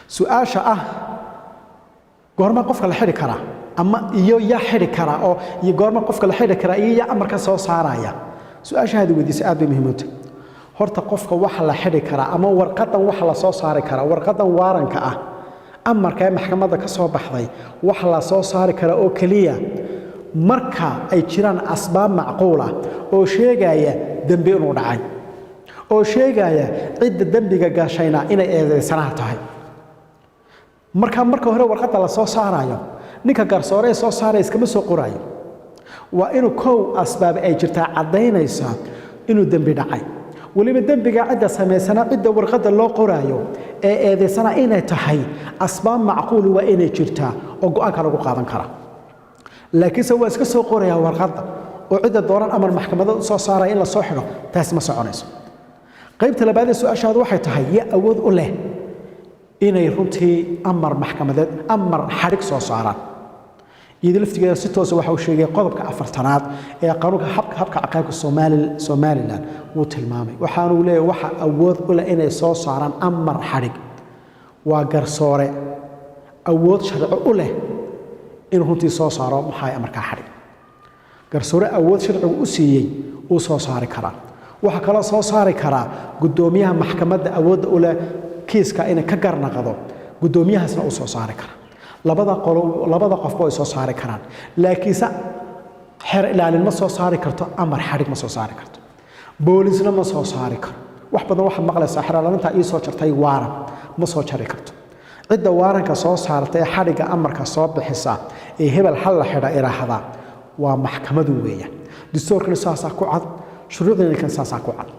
Su-aasha ah goorma qofka la xidhi karaa ama iyo yaa xidhi karaa oo iyo goorma qofka la xidhi karaa iyo yaa amarka soo saaraya, su-aasha hada weydiisay aad bay muhiim u tahay. Horta qofka waxa la xidhi karaa ama warqadan waxa la soo saari karaa, warqadan waaranka ah, amarka ee maxkamadda ka soo baxday, waxa la soo saari karaa oo keliya marka ay jiraan asbaab macquul ah oo sheegaya dembi inuu dhacay, oo sheegaya cidda dembiga gashayna inay eedeysanaha tahay. Marka hore warqadda la soo saarayo, ninka garsoore ee soo saaraya iskama soo qoraayo. Waa inuu kow asbaab ay jirtaa caddaynaysa inuu dembi dhacay, weliba dembiga cidda samaysana, cidda warqadda loo qoraayo ee eedeysana inay tahay. Asbaab macquuli waa inay jirtaa oo go-aanka lagu qaadan kara. Laakiinse waa iska soo qorayaa warqadda oo cidda doonan amar maxkamadda u soo saaraya in la soo xidho, taas ma soconayso. Qaybta labaad ee su-aashaadu waxay tahay: yaa awood u leh inay runtii amar maxkamadeed, amar xadhig soo saaraan? Iyadoo laftigeeda si toosa waxa uu sheegay qodobka 40aad ee qanuunka habka ciqaabka Somaliland. Wuu tilmaamay, waxaanuu leeyahay waxa awood u leh inay soo saaraan amar xadhig waa garsoore awood sharci u leh inuu runtii soo saaro. Maxaa amarkaa xadhig? Garsoore awood sharcigu u siiyey uu soo saari karaa. Waxaa kaloo soo saari karaa guddoomiyaha maxkamadda awoodda u leh kiiska inay ka garnaqdo, guddoomiyahaasna uu soo saari karaa. Labada qolo, labada qofba way soo saari karaan, laakiinse xeer ilaalin ma soo saari karto amar xadhig, ma soo saari karto, boolisna ma soo saari karo. Wax badan waxaad maqlaysaa xeer ilaalinta ii soo jartay waaran. Ma soo jari karto. Cidda waaranka soo saarta ee xadhigga amarka soo bixisa ee hebel hal la xidha iraahda waa maxkamadu weeyaan. Dastuurkana saasaa ku cad, shuruucdeenna kan saasaa ku cad.